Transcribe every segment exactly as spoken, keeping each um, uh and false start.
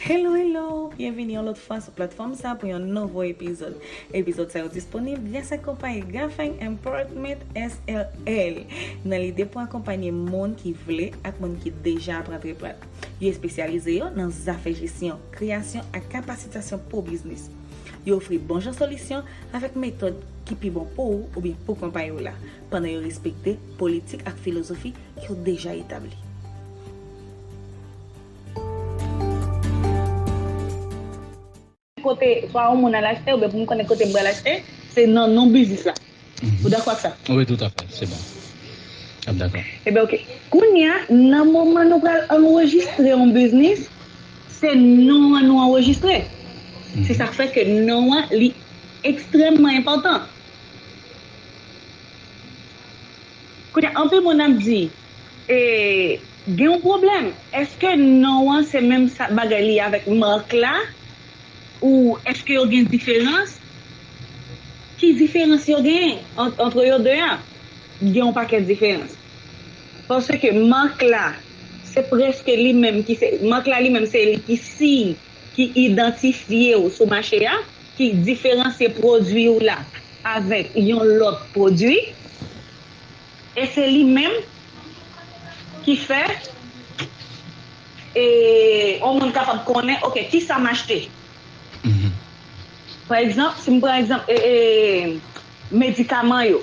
Hello, hello! Byenvini yon lòt fwa sou platfòm sa pou yon nouvo epizòd. Epizòd sa yo disponib gras ak konpayi Gafeng Importment S L L, nan lide pou akonpanye moun ki vle ak moun ki deja ap rantre plat. Yo espesyalize yo nan zafè jesyon, kreyasyon ak kapasitasyon pou biznis. Yo ofri bon jan solisyon avèk metòd ki pi bon pou ou oubyen pou konpayi w la, pandan yo respekte politik ak filozofi ki yo deja etabli. Kote swa yon moun al achte oubyen pou m konnen kote m pral achte, se nan non biznis la. Ou dakò ak sa? Wi, toutafè, se bon. M ap dakò. Ebyen, oke. Kounye a, nan moman nou pral anrejistre yon biznis, se non an nou anrejistre. Se sa k fè ke non an, li ekstrèmman enpòtan. Kounye a, anpil moun ap di, e, gen yon pwoblèm. Èske non an se menm sa, bagay li avèk mak la? Ou èske yo gen diferans? Ki diferans yo gen ant, antre yo de a? Gen yon pakèt diferans. Paske mak la, se prèske li menm ki se, mak la li menm se li ki siy, ki idantifye w sou mache a, ki diferansye pwodui w la avèk yon lòt pwodui. E se li menm ki fè e yon moun kapab konnen, oke, kisa m achte. Pa egzanp, si m pran egzanp e, e, medikaman yo.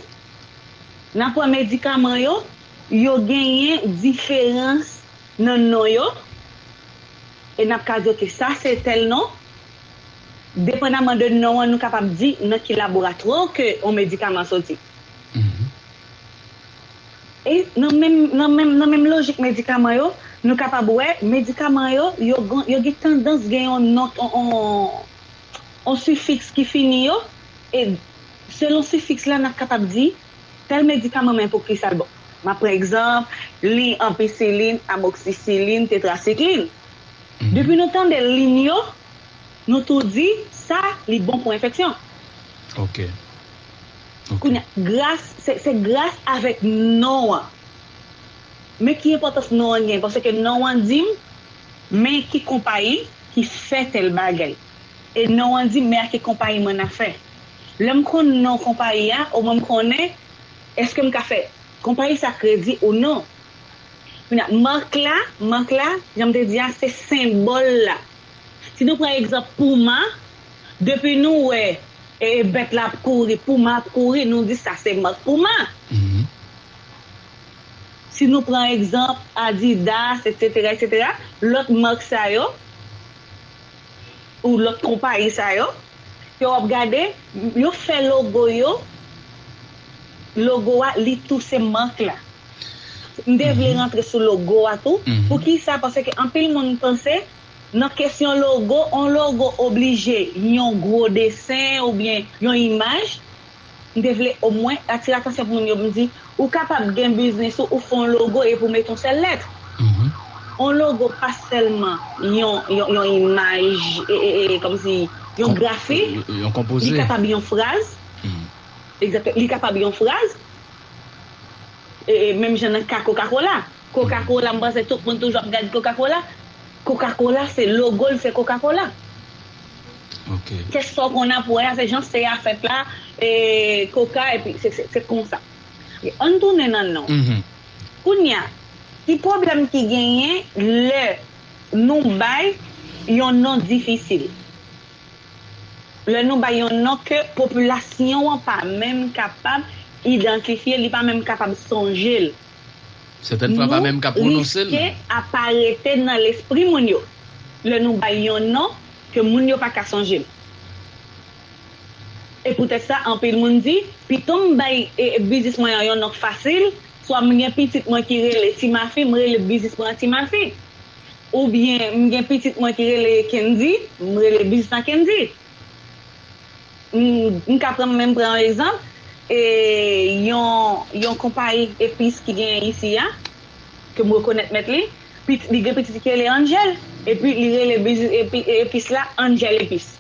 Nan pran medikaman yo, yo genyen diferans nan non yo. E n ap ka di, oke, sa se tèl non. Depandaman de non an, nou kapab di nan ki laboratwa ke yon medikaman soti. E nan menm, nan menm, nan menm lojik medikaman yo, nou kapab wè medikaman yo, yo, gen- yo gen tandans gen yon non, yon, yon, yon sifiks ki fini yo, e selon sifiks la, n ap kapab di tèl medikaman men pou kisa l bon. M ap pran egzanp, li anpisilin, amoksisilin, tetrasiklin. Depi nou tande lin yo, nou tou di sa li bon pou enfeksyon. Ok. Kounye a, gras, se, se gras avèk non an. Men ki enpòtans non an gen, paske non an di m, men ki konpayi ki fè tèl bagay. E non an di m, men a ki konpayi mwen ap fè. Lè m konn non konpayi a, omwen m konnen èske m ka fè konpayi sa kredi ou non. Kounye a, mak la, mak la, jan m te di a, se senbòl la. Si nou pran egzanp Puma, depi nou wè e, e, bèt la ap kouri, Puma ap kouri, nou di sa se mak Puma. Si nou pran egzanp Adidas, etsetera, etsetera, lòt mak sa yo, ou lòt konpayi sa yo, ke w ap gade, yo fè logo yo, logo a, li tou se mak la. M te vle rantre sou logo a tou. Poukisa? Paske anpil moun panse, nan kesyon logo, yon logo oblije yon gwo desen oubyen yon imaj. M te vle omwen atire atansyon pou moun yo, m di, ou kapab gen biznis ou, ou fè yon logo epi w mete yon sèl lèt. Yon logo pa sèlman yon, yon, yon imaj, e, e, e, kòmsi yon grafi. Yon konpoze. Li kapab yon fraz. Egzakte, li kapab yon fraz. E, e, menm jan nan ka Coca-Cola. Coca-Cola, m panse tout moun toujou ap gade Coca-Cola. Coca-Cola, se logo l, se Coca-Cola. Ok. Kèk sa w konn ap wè a, se jan se a fèt la, e, Coca, epi se, se, se konsa. Ann tounen nan non. Kounye a, ki pwoblèm ki genyen lè nou bay yon non difisil? Lè nou bay yon non ke popilasyon an pa menm kapab idantifye, li pa menm kapab sonje l. Sètèn fwa pa menm ka pwononse l. Nou riske ap arete nan lespri moun yo lè nou bay yon non ke moun yo pa ka sonje l. E poutèt sa, anpil moun di, pito m bay, e, biznis mwen an yon non k fasil, swa m gen pitit mwen ki rele Timafi, m rele biznis mwen an Timafi. Oubyen m gen pitit mwen ki rele Kendy, m rele biznis lan Kendy. M, m ka pran, menm pran yon egzanp, e, yon, yon konpayi epis ki genyen isi a, ke m rekonèt mèt li, pit-, li gen pitit ki rele Angel, epi li rele biznis epi, epis la Angel Epis.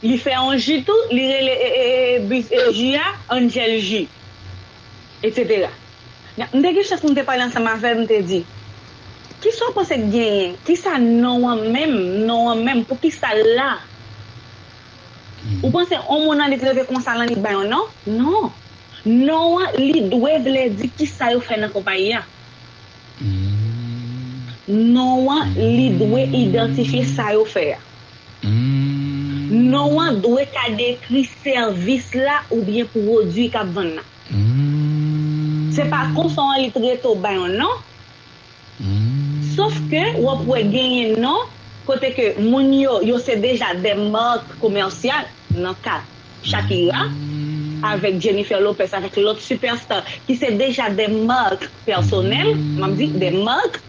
Li fè yon ji tou, li rele, e, e, e, biz-, e, ji a Angel Ji, etsetera. M te gen chans pou m te pale ansanm avè l, m te di, Kisa w panse k genyen? Kisa non an menm? Non an menm, poukisa l la? Ou panse yon moun nan li t reve konsa lan li t bay yon non? Non. Non an li dwe vle di kisa yo fè nan konpayi a. Non an li dwe idantifye sa yo fè a. Non an dwe ka dekri sèvis la oubyen pwodui k ap vann nan. Se pa konsa an li t rete w bay yon non. Sof ke w ap wè genyen non kote ke moun yo, yo se deja de mak komèsyal, nan ka Shakira, avèk Jennifer Lopez, avèk lòt sipèsta ki se deja de mak pèsonèl, m ap di de mak,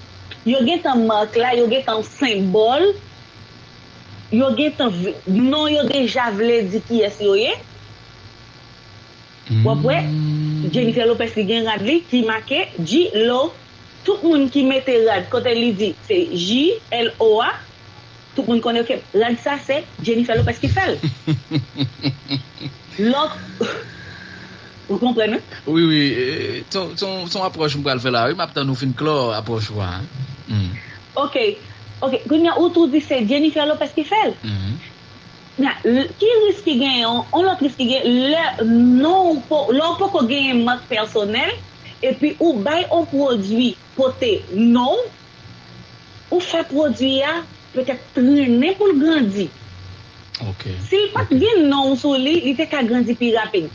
yo gentan mak la, yo gentan senbòl, yo gentan, non yo deja vle di kiyès yo ye. W ap wè, Jennifer Lopez li gen rad li ki make G-Lo. Tout moun ki mete rad kote li di se J L O a, tout moun konnen ke rad sa se Jennifer Lopez ki fè l. Lòk, ou konprann wi? Wi, wi, se yon apwòch m pral fè la wi, m ap tann ou fin klò apwòch ou a. Ok, ok, kounye a ou tou di se Jennifer Lopez ki fè l. Ki risk ki genyen, yon lòt risk ki genyen, lè non, lè w poko genyen mak pèsonèl, epi ou bay yon pwodui pote non w, ou fè pwodui a petèt trennen pou l grandi. Si l pa t gen non w sou li, li te ka grandi pi rapid.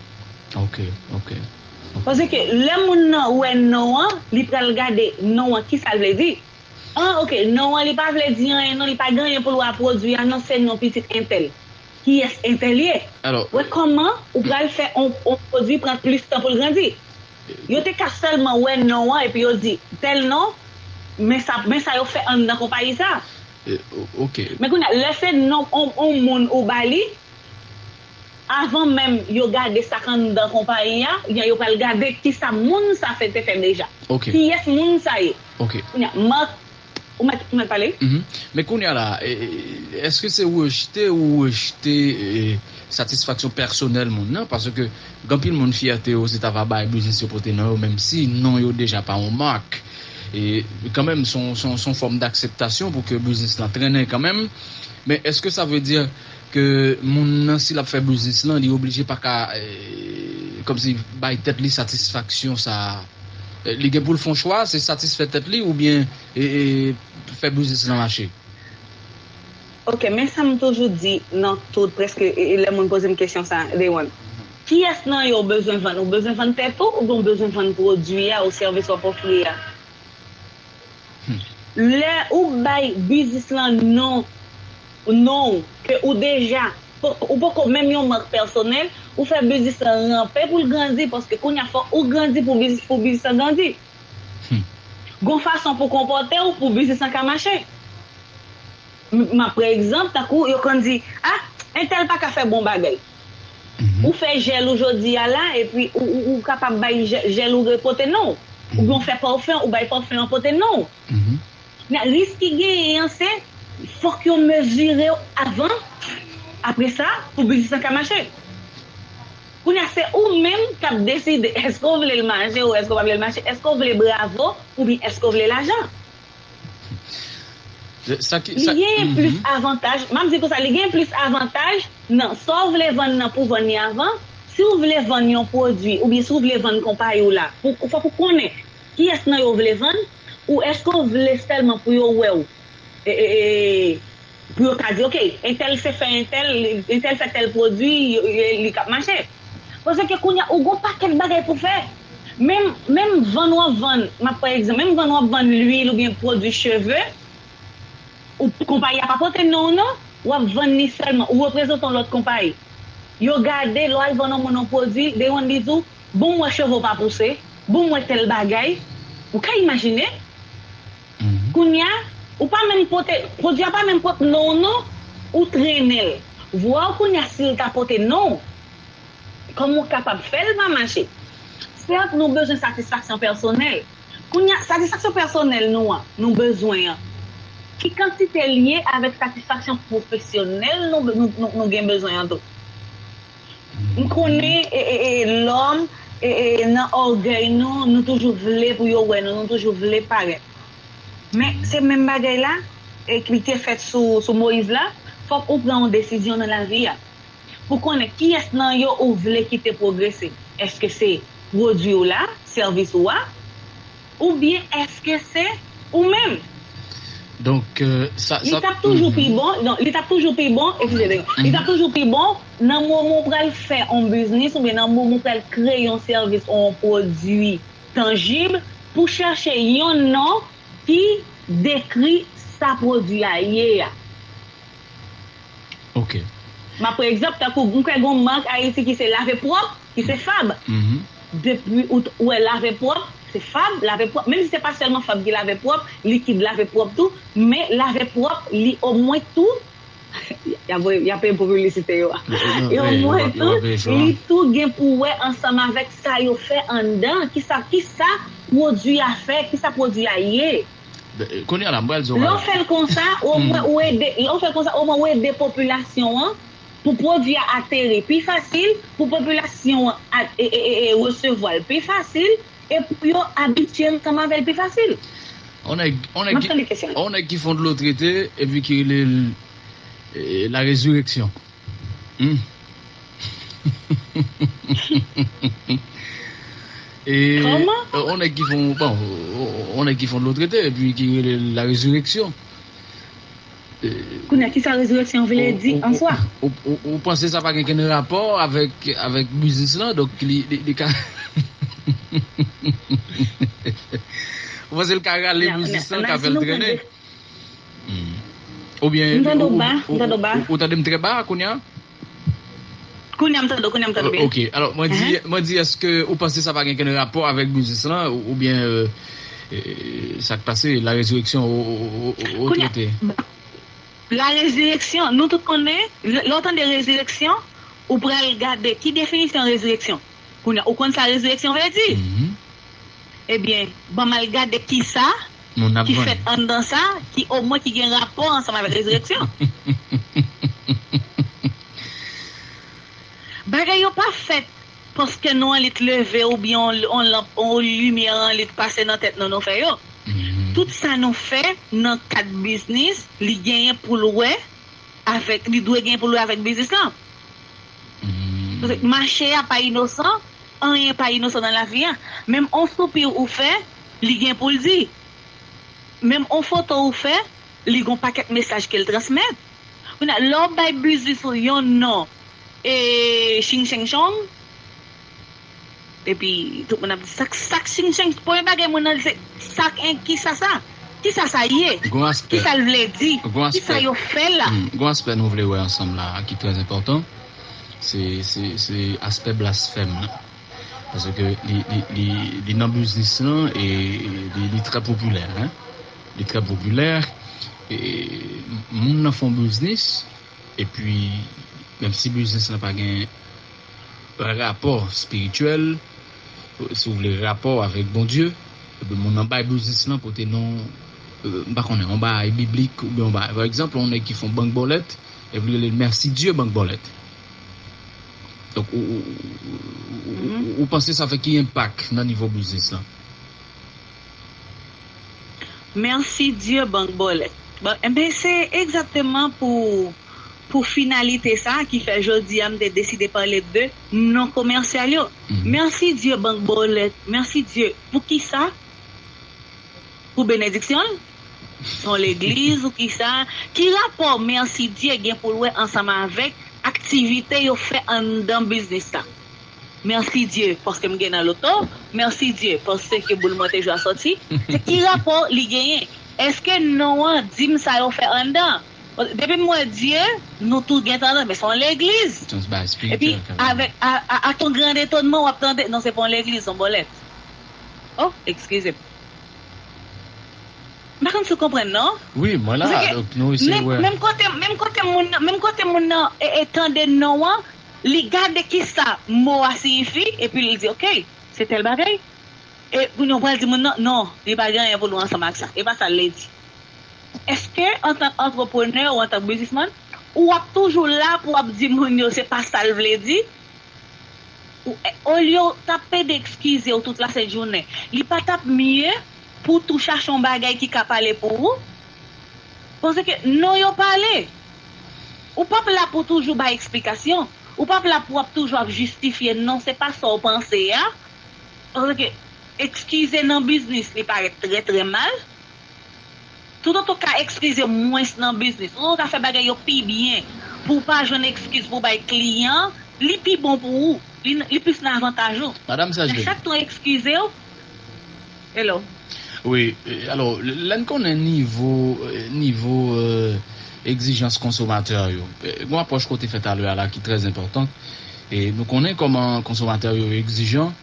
Paske lè moun nan wè non an, li pral gade non an, kisa l vle di. Ah, ok, non an li pa vle di anyen non, li pa gen anyen pou l wè a pwodui a non, se non pitit entèl. Kiyès entèl ye? Wè kòman ou pral fè on pwodui pran plis tan pou l grandi. Yo te ka sèlman wè non an epi yo di tèl non, men sa, men sa yo fè anndan konpayi sa. Men kounye a, lè se non on, on moun ou ba li, avan menm yo gade sa k anndan konpayi a, ebyen yo pral gade kisa moun sa fè te fè deja. Kiyès moun sa ye? Kounye a, Mark, ou mèt, ou mèt pale? Men kounye a la, èske se rejte ou rejte satisfaksyon pèsonèl moun nan? Paske gen anpil moun fyète yo se ta va bay biznis yo pote non yo, menm si non yo deja pa yon mak. E kanmenm, se yon fòm dakseptasyon pou ke biznis lan trennen kanmenm. Men èske sa vle di ke moun nan, si l ap fè biznis lan, li oblije pa ka, kòmsi, bay tèt li satisfaksyon sa a? Li gen pou l fè yon chwa, se satisfè tèt li oubyen fè biznis lan mache? Ok, men sa m toujou di nan tout, prèske, lè moun poze m kesyon sa, Dewan. Kiyès nan yo w bezwen vann? Ou bezwen vann tèt ou, oubyen w bezwen vann pwodui a ou sèvis w ap ofri a? Lè ou bay biznis lan non, non w, ke ou deja, ou poko menm yon mak pèsonèl, ou fè biznis lan ranpe pou l grandi, paske kounye a fòk ou grandi pou biznis, pou biznis lan grandi. Gon fason pou konpòte w pou biznis lan ka mache. M ap pran egzanp, tankou yo konn di, ah, entèl pa ka fè bon bagay. Ou fè jèl ou jodi a la, epi ou, ou, ou kapab bay jèl ou pote non w. Oubyen ou fè pafen, ou bay pafen an pote non w. Men risk ki genyen an se, fòk yo mezire w avan, apre sa, pou biznis lan ka mache. Kounye a, se ou menm k ap deside èske w vle l mache ou èske w pa vle l mache, èske w vle bravo oubyen èske w vle lajan. Li genyen plis avantaj, m ap di konsa, li genyen plis avantaj nan sa w vle vann nan pou vann li avan. Si w vle vann yon pwodui oubyen si w vle vann konpayi w la, fòk ou konnen kiyès nan yo w vle vann, ou èske w vle sèlman pou yo wè w, pou yo ka di, ok, entèl se fè entèl, entèl fè tèl pwodui, li k ap mache. Paske kounye a, ou gon pakèt bagay pou fè. Menm, menm vann w ap vann, m ap pran egzanp, menm vann w ap vann lwil oubyen pwodui cheve, ou, konpayi a pa pote non w non, w ap vann li sèlman, ou reprezante yon lòt konpayi. Yo gade, lè w al vann yon moun yon pwodui, they want li di w, bon, m wè cheve w pa pouse, bon, m wè tèl bagay. Ou ka imajine? Kounye a, ou pa menm pote, pwodui a pa menm pote non w non, ou trennen l. Vwa w kounye a si l ta pote non w, kòman w kapab fè l pa mache? Sèt, nou bezwen satisfaksyon pèsonèl. Kounye a, satisfaksyon pèsonèl nou an, nou bezwen an, ki kantite l ye avèk satisfaksyon pwofesyonèl nou, nou, nou, nou gen bezwen an tou? M konnen e, e, e, lòm e, e, nan ògèy nou, nou toujou vle pou yo wè nou, nou toujou vle parèt. Men se menm bagay la e ki te fèt sou, sou Moyiz la, fòk ou pran yon desizyon nan lavi a. Pou konnen kiyès nan yo ou vle kite pwogrese. Èske se pwodui w la, sèvis ou a, oubyen èske se ou menm? Donk, euh, sa, Li t ap toujou pi bon, non, li t ap toujou pi bon, eskize, li t ap toujou pi bon nan moman ou pral fè yon biznis oubyen nan moman ou pral kreye yon sèvis ou yon pwodui tanjib pou chèche yon non ki dekri sa pwodui a ye a. Ok. M ap pran egzanp, tankou m kwè gen yon mak Ayiti ki se lave pwòp, ki se Fab. Depi ou t- ou wè lave pwòp, se Fab, lave pwòp. Menm si se pa sèlman Fab ki lave pwòp, likid lave pwòp tou, men lave pwòp, li omwen tou, y ap voye- y ap peye pou piblisite yo a. E omwen tou, li tou gen pou wè ansanm avèk sa yo fè anndan, kisa, kisa pwodui a fè, kisa pwodui a ye. Kounye a la, m pral di w yon bagay. Lè w fè l konsa, omwen ou ede, lè w fè l konsa, omwen ou ede popilasyon an pou pwodui a ateri pi fasil, pou popilasyon an a- e- e- e- e resevwa l pi fasil, e pou yo abitye ansanm avè l pi fasil. On nèg, on nèg M ap ki, tande kesyon. On nèg ki fè yon dlo trete epi ki rele l, eh, la rezireksyon. Hmm. E Kòman? On nèg ki fè yon, bon, on nèg ki fè yon dlo trete epi ki rele l la rezireksyon. Kounye a, kisa rezireksyon vle di an swa? Ou, ou, ou panse sa pa gen kenn rapò avèk, avèk biznis lan, donk li, li, li ka. Ou panse l ka rale biznis lan, ka fè l trennen? Hmm. Oubyen, M tande w ba, m tande w ba. Ou tande m trè ba kounye a? Kounye a m tande w, kounye a m tande w byen. Ok, alò, mwen di, mwen di, èske ou panse sa pa gen kenn rapò avèk biznis lan, ou- oubyen, euh, euh, sa k pase, la rezireksyon o- o- o- o- o- Kounye a, trete? La rezireksyon, nou tout konnen, lè lè w tande rezireksyon, ou pral gade ki definisyon rezireksyon. Kounye a, ou konn sa rezireksyon vle di? Mhm. Ebyen, ban m al gade kisa Nou n ap ki vann. Fèt anndan sa, ki omwen ki gen rapò ansanm avèk rezireksyon. Bagay yo pa fèt paske nou annik leve oubyen on, on lanp, on limyè annik pase nan tèt nou, nou fè yo. Mhm. Tout sa nou fè nan kad biznis, li genyen pou l wè avèk, li dwe genyen pou l wè avèk biznis lan. Mhm. Paske mache a pa inosan, anyen pa inosan nan lavi a. Menm on soupi ou fè, li gen pou l di. Menm on foto ou fè, li gon pakèt mesaj ke l transmèt. Kounye a, lè w bay biznis ou yon non, e ching cheng chong, epi tout moun ap di, "Sak, sak ching cheng?" Premye bagay moun nan di se, "Sak en, kisa sa? Kisa sa ye? Gon aspè. Kisa l vle di? Gon aspè. Kisa yo fè la?" Hmm, gon aspè nou vle wè ansanm la a ki trè enpòtan. Se, se, se aspè blasfèm nan. Paske li, li, li, li nan biznis lan e li, li trè popilè, hein. Li trè popilè. E moun nan fè yon biznis, epi menm si biznis lan pa gen rapò espirityèl, si w vle rapò avèk Bondye, epi moun nan bay biznis lan pote non, euh, m pa konnen, yon bagay biblik oubyen yon bagay. Pa egzanp, yon nèg ki fè yon bank bòlèt, epi li rele l Mèsidye bank bòlèt. Donk, ou, ou, ou, ou, ou panse sa fè ki enpak nan nivo biznis lan? Mèsidye bank bòlèt. Bon, enben, se egzakteman pou, pou finalite sa ki fè jodi a m te deside pale de non komèsyal yo. Mèsidye bank bòlèt. Mèsidye. Poukisa? Pou benediksyon l? Se yon legliz ou kisa? Ki rapò Mèsidye gen pou l wè ansanm avèk aktivite yo fè anndan biznis la? Mèsidye, paske m gen nan loto, Mèsidye, paske boul mwen te jwe a sòti. Se ki rapò li genyen? Èske non an di m sa yo fè anndan? Depi m wè Dye, nou tou gentan nan, men se yon legliz. Epi, avèk, a, a, ak yon gran etonman, w ap tande, non, se pa yon legliz, se yon bòlèt. Oh, eskize m. M pa konn si w konprann, non? Wi, mwen la, donk nou eseye wè. Menm kote, menm kote moun nan, menm kote moun nan e, e tande non an, li gade kisa mo a siyifi, epi li di, "Ok, se tèl bagay." E kounye a w pral di moun nan, "Non, li pa gen anyen pou l wè ansanm ak sa." E pa sa l vle di. Èske antank antreprenè ou antank biznismann, ou ap toujou la pou w ap di moun yo se pa sa l vle di? Ou, olye w t ap pede ekskize w tout lasent jounen, li pa t ap mye pou tou chache yon bagay ki ka pale pou ou? Paske non yo pale. Ou p ap la pou toujou bay eksplikasyon. Ou p ap la pou w ap toujou ap jistifye non, se pa sa w panse a. Paske eskize nan biznis, li parèt trè, trè mal. Toutotan w ka eskize mwens nan biznis, toutotan w ka fè bagay yo pi byen pou w pa jwenn eskiz pou w bay kliyan, li pi bon pou ou, li, li plis nan avantaj ou. Madanm Serge Men Denis. Chak tan w eskize w, hello. Wi, e, alò, lè n konnen nivo, e, nivo, e, egzijans konsomatè yo, e, gen yon apwòch ke w te fè talè a la ki trè enpòtan. E nou konnen kòman konsomatè yo egijan.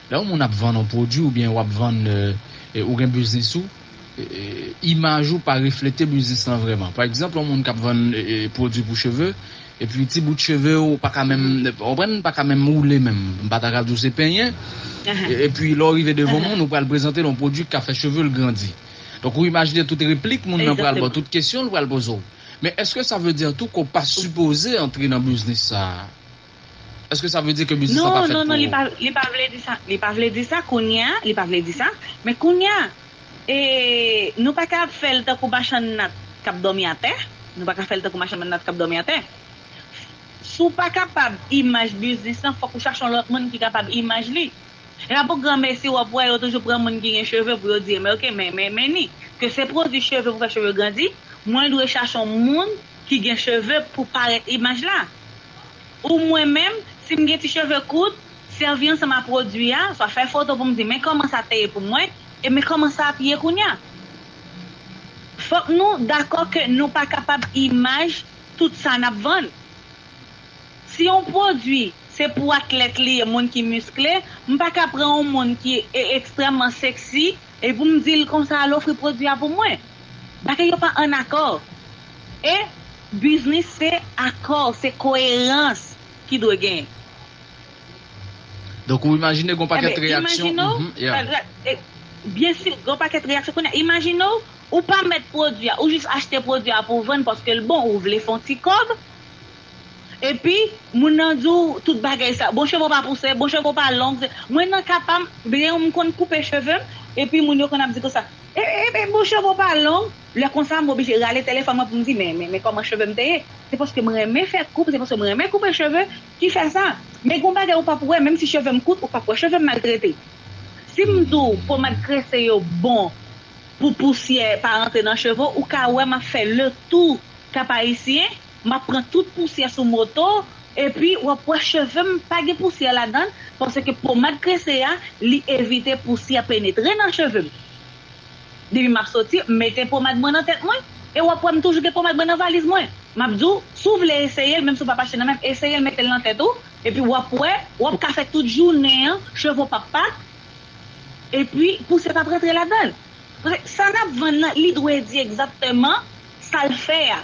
Lè yon moun ap vann yon pwodui oubyen w ap vann, e, e, ou gen biznis ou, e, e, imaj ou pa reflete biznis lan vrèman. Pa egzanp, yon moun k ap vann, e, e, pwodui pou cheve, epi ti bout cheve ou pa ka menm, w konprann, pa ka menm woule menm. M pa ta ka di w se penyen. Ahan. E, epi lè w rive devan Ahan. moun, ou pral prezante l yon pwodui k ka fè cheve l grandi. Donk, ou imajine tout replik moun nan pral ba w, Egzakteman. tout kesyon l pral poze w. Men èske sa vle di tou ke w pa sipoze antre nan biznis sa a? Èske sa vle di ke biznis lan pa Non, fèt non, non, pou li ou? pa, li pa vle di sa. Li pa vle di sa kounye a, li pa vle di sa. Men kounye a, e, nou pa ka ap fè l tankou machann nat k ap dòmi atè. Nou pa ka fè l tankou machann nat k ap dòmi atè. Si w pa kapab imaj biznis lan, fòk ou chache yon lòt moun ki kapab imaj li. E pa pou granmesi w ap wè yo toujou pran moun ki gen cheve pou yo di, men oke, men, men, men ni, ke se pwodui cheve pou fè cheve grandi, mwen dwe chache yon moun ki gen cheve pou parèt imaj la. Ou mwen menm, si m gen ti cheve kout, sèvi ansanm a pwodui a, swa fè foto pou m di, men kòman sa te ye pou mwen, e men kòman sa ap ye kounye a. Fòk nou dakò ke nou pa kapab imaj tout sa n ap vann. Si yon pwodui se pou atlèt li ye, moun ki miskle, m pa ka pran yon moun ki e- ekstrèmman seksi e pou m di l konsa al ofri pwodui a pou mwen. Bagay yo pa ann akò. E biznis se akò, se koerans ki dwe genyen. Donk, ou imajine gen yon pakèt Ebyen, reyaksyon. Imajine w, Mhm, yeah. e, e, byen si, gen yon pakèt reyaksyon kounye a. Imajine w, ou pa mèt pwodui a, ou jis achte pwodui a pou w vann paske l bon, ou vle fè yon ti kòb. Epi, moun nan di w tout bagay sa. Bon, cheve w pa pouse, bon, cheve w pa long. Se- Mwen nan ka pa m, byen, m konn koupe cheve m, epi moun yo konn ap di konsa, e, e, e, bon, cheve w pa long. Lè konsa, m oblije rale telefòn mwen pou m di, men, men, men kòman cheve m te ye? Se paske m renmen fè koup, se paske m renmen koupe cheve ki fè sa. Men gon bagay ou p ap wè, menm si cheve m kout, ou p ap wè cheve m maltrete. Si m di w pomad krese yo bon pou pousyè pa rantre nan cheve w, ou ka wè m ap fè le tou Kap Ayisyen, m ap pran tout pousyè sou moto, epi w ap wè cheve m pa gen pousyè ladan l, paske pomad krese a, li evite pousyè penetre nan cheve m. Depi m ap soti, m mete pomad mwen nan tèt mwen, e w ap wè m toujou gen pomad mwen nan valiz mwen. M ap di w, si w vle eseye l, menm si w p ap achte nan men m, eseye l, mete l nan tèt ou, epi w ap wè, w ap ka fè tout jounen an, cheve w p ap pat, epi pousyè p ap rantre ladan l. Paske sa n ap vann nan, li dwe di egzakteman sa l fè a.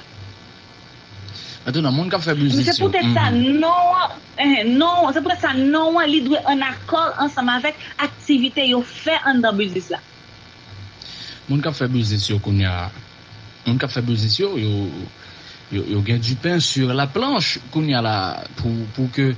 Mentnan, moun k ap fè biznis yo. Se poutèt sa, non an, eh, non, se poutèt sa, non an, li dwe ann akò ansanm avèk aktivite yo fè anndan biznis la. Moun k ap fè biznis yo kounye a, moun k ap fè biznis yo, yo, yo, yo gen du pain sur la planche kounye a la pou, pou ke,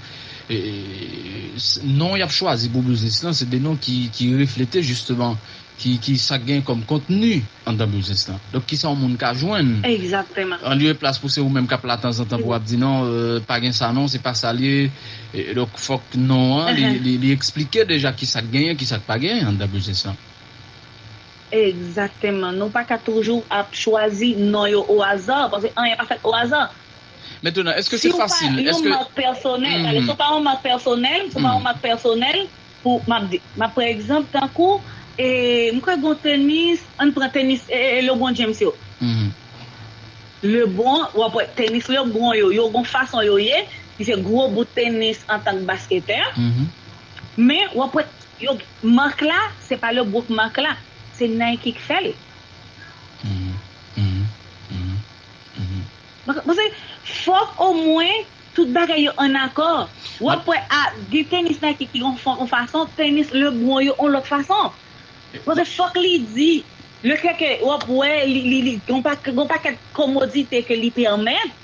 e, e, s- non y ap chwazi pou biznis lan, se de non ki, ki reflete jisteman ki, ki sa k gen kòm kontni anndan biznis lan. Donk, kisa yon moun ka jwenn? Egzakteman. An lye e plas pou se ou menm k ap la tanzantan pou w ap di, "Non, euh, pa gen sa non, se pa sa l ye." E, donk, fòk non an, li, li, li eksplike deja kisa k genyen, kisa k pa genyen anndan biznis lan. Egzakteman. Nou pa ka toujou ap chwazi non yo o aza, paske anyen pa fèt o aza. Mentnan, èske se fasil? Si w pa yon mak pèsonèl, tande, si w pa yon mak pèsonèl, si w pa yon mak pèsonèl, pou, m ap di, m ap pran egzanp, tankou, e, m kwè gon tenis, ann pran tenis, e, e, LeBron James yo. LeBron, w ap wè tenis LeBron yo, yo gon fason yo ye, ki se gwo bout tenis antank basketè. Men, w ap wè, yo, mak la, se pa LeBron k mak la, se Nike k fè l. Paske, paske fòk omwen tout bagay yo ann akò. W ap wè a, gen tenis Nike ki yon fon, yon fason, tenis LeBron yo yon lòt fason. Paske fòk li di, le fè ke w ap wè, li, li, li, gon pa, gon pakèt komodite ke li pèmèt,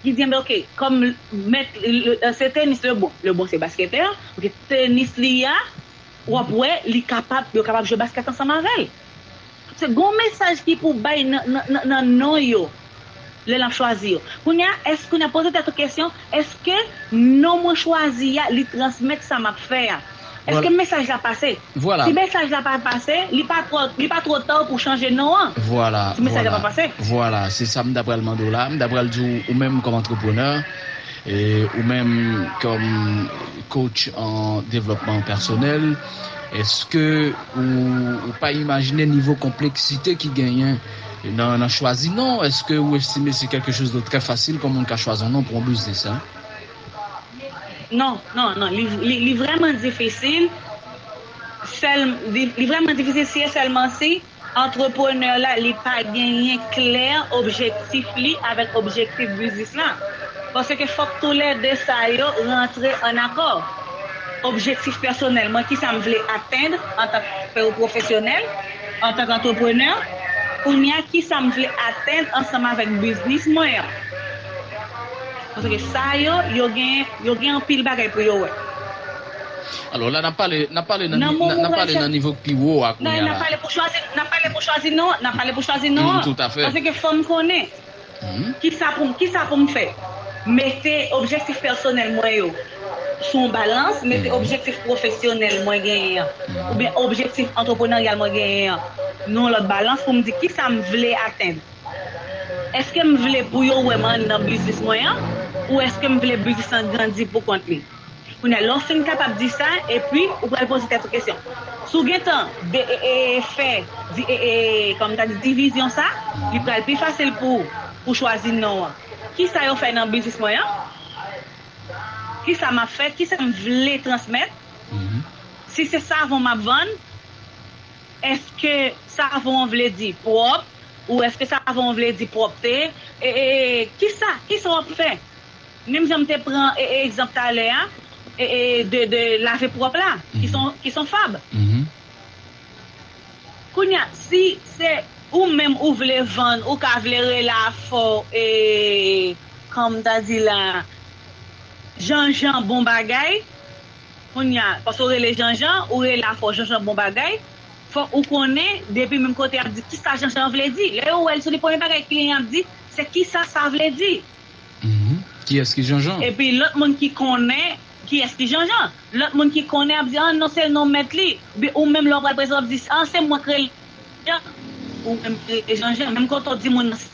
li di, enben, oke, kòm mèt, le, se tenis LeBron, LeBron se basketè, oke, tenis li a, w ap wè, li kapab, yo kapab jwe baskèt ansanm avè l. Se gon mesaj ki pou bay nan, nan, nan, nan non yo lè n ap chwazi yo. Kounye a, èske, kounye a, poze tèt ou kesyon, èske non mwen chwazi a, li transmèt sa m ap fè a? Èske mesaj la pase? Si mesaj la pa pase, li pa twò, li pa twò ta pou chanje non an. Si mesaj la pa pase. Vwala, se sa m ta pral mande w la. M ta pral di w, ou menm kòm antreprenè, e ou menm kòm coach an devlopman pèsonèl, èske ou, ou pa imajine nivo konpleksite ki genyen nan, nan chwazi non? Èske ou estime se quelque chose de très facile pou yon moun ka chwazi yon non pou yon biznis, hein? Non, non, non. Li, li, li vrèman difisil. Sèl, li, li vrèman difisil si e sèlman si antreprenè la, li pa genyen klè objektif li avèk objektif biznis la. Paske fòk toulède sa yo rantre an akò. Objektif pèsonèl mwen, kisa m vle atenn antank pwofesyonèl, antank antreprenè, kounye a kisa m vle atenn ansanm avèk biznis mwen an. Paske sa yo, yo gen, yo gen anpil bagay pou yo wè. Alò la, n ap pale, n ap pale nan, nan, n ap pale nan nivo k pi wo a kounye a la. N ap pale pou chwazi, n ap pale pou chwazi non, n ap pale pou chwazi non. Tout à fait. Paske fò m konnen kisa pou, kisa pou m fè. Mete objektif pèsonèl mwen yo sou yon balans, mete objektif pwofesyonèl mwen genyen an, oubyen objektif antrepreneryal mwen genyen an, nan yon lòt balans pou m di kisa m vle atenn. Èske m vle pou yo wè m nan biznis mwen an, ou èske m vle biznis lan grandi pou kont li? Kounye a, lè w fin kapab di sa, epi ou pral poze tèt ou kesyon. Si w gentan de, e, e, fè, di, e, e, kòm ta di, divizyon sa, li pral pi fasil pou ou, pou chwazi non an. Kisa yo fè nan biznis mwen an? Kisa m ap fè? Kisa m vle transmèt? Si se savon m ap vann, èske savon an vle di pwòp? Ou èske savon an vle di pwòpte? E, e, e, kisa, kisa w ap fè? Menm jan m te pran e, e, egzanp talè a, e, e, de, de lave pwòp la, ki son, ki son fab. Kounye a, si se ou menm ou vle vann, ou ka vle rele afè w, e, kòm ta di la, Janjan bon bagay, kounye a, paske w rele Janjan, ou rele afè w Janjan bon bagay, fòk ou konnen, depi menm kote y ap di, kisa Janjan vle di. Lè yo wè l sou li, premye bagay kliyan an ap di, se kisa sa vle di. Kiyès ki Janjan? Epi lòt moun ki konnen kiyès ki Janjan. Lòt moun ki konnen ap di, ah non, se non mèt li. Oubyen ou menm lè w pral prezante, w ap di, ah, se mwen k rele Janjan. Ou menm ki rele Janjan. Menm kote w di moun nan se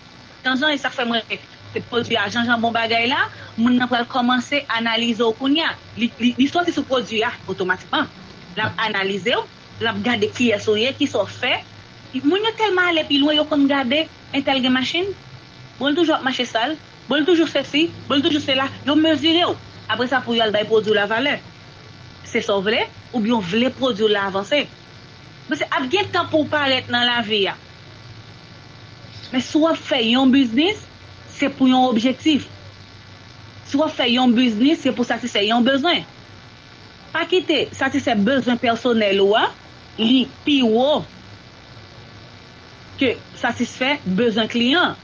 Janjan, e sa k fè mwen se pwodui a Janjan bon bagay la, moun nan pral kòmanse analize w kounye a. Li, li, li soti sou pwodui a otomatikman. L ap analize w. L ap gade kiyès ou ye, kisa w fè. Moun yo tèlman ale pi lwen, yo konn gade entèl gen machin. Bon, l toujou ap mache sal. Bon, l toujou sesi. Bon, l toujou sela. Yo mezire w. Apre sa, pou y al bay pwodui w la valè. Se sa w vle? Oubyen w vle pwodui w la avanse? Paske ap gen tan pou w parèt nan lavi a. Men si w ap fè yon biznis, se pou yon objektif. Si w ap fè yon biznis, se pou satisfè yon bezwen. Pa kite satisfè bezwen pèsonèl ou a, li pi wo ke satisfè bezwen kliyan an.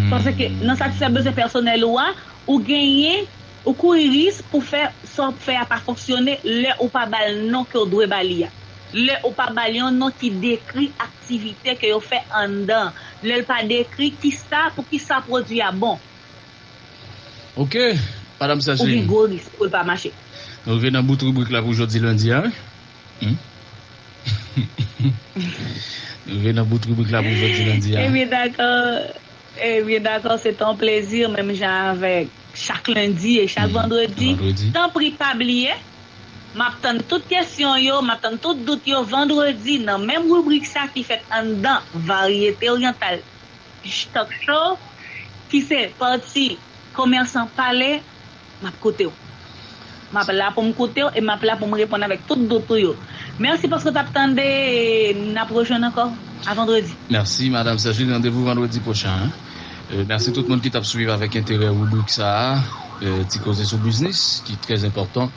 Paske nan satisfè bezwen pèsonèl ou a, ou genyen, ou kouri risk pou fè sa w ap fè a pa fonksyone lè ou pa ba l non ke w dwe ba li a. Lè ou pa ba l yon non ki dekri aktivite ke yo fè anndan. Lè l pa dekri kisa, poukisa pwodui a bon. Ok, Madanm Sergeline. Ou gen gwo risk pou l pa mache. Nou rive nan bout ribrik la pou jodi lendi a, wi. Hmm? Nou rive nan bout ribrik la pou jodi lendi a. Ebyen, dakò. Ebyen, dakò, se te yon plezi, menm jan avèk chak lendi e chak vandredi. Tanpri, pa bliye, m ap tann tout kesyon yo, m ap tann tout dout yo vandredi nan menm ribrik sa ki fèt anndan Varyete Oryantal Talk Show, ki se pati Komèsan Pale, m ap koute w. M ap la pou m koute w e m ap la pou m reponn avèk tout dout ou yo. Mèsi paske w t ap tande e n ap rejwenn ankò a vandredi. Mèsi, Madanm Sergeline. Randevou vandredi pwochen, hein. Euh, mèsi tout moun ki t ap swiv avèk enterè ribrik sa a, euh, Ti Koze sou Biznis, ki trè enpòtan.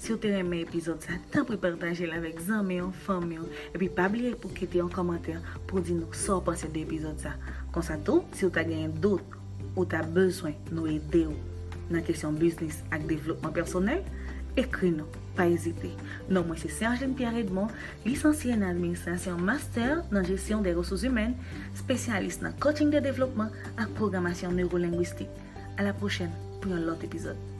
Si w te renmen epizòd sa, tanpri pataje l avèk zanmi w, fanmi w, epi pa bliye pou kite yon kòmantè pou di nou sa w panse de epizòd sa. Konsa tou, si w ta genyen dout, ou ta bezwen nou ede w nan kesyon biznis ak devlopman pèsonèl, Ekri nou, pa ezite. Non mwen se Sergeline Pierre Edmond, lisansye nan administrasyon, master nan jesyon de resous imèn, espesyalis nan coaching de devlopman ak pwogramasyon newolengwistik. A la pwochèn pou yon lòt epizòd.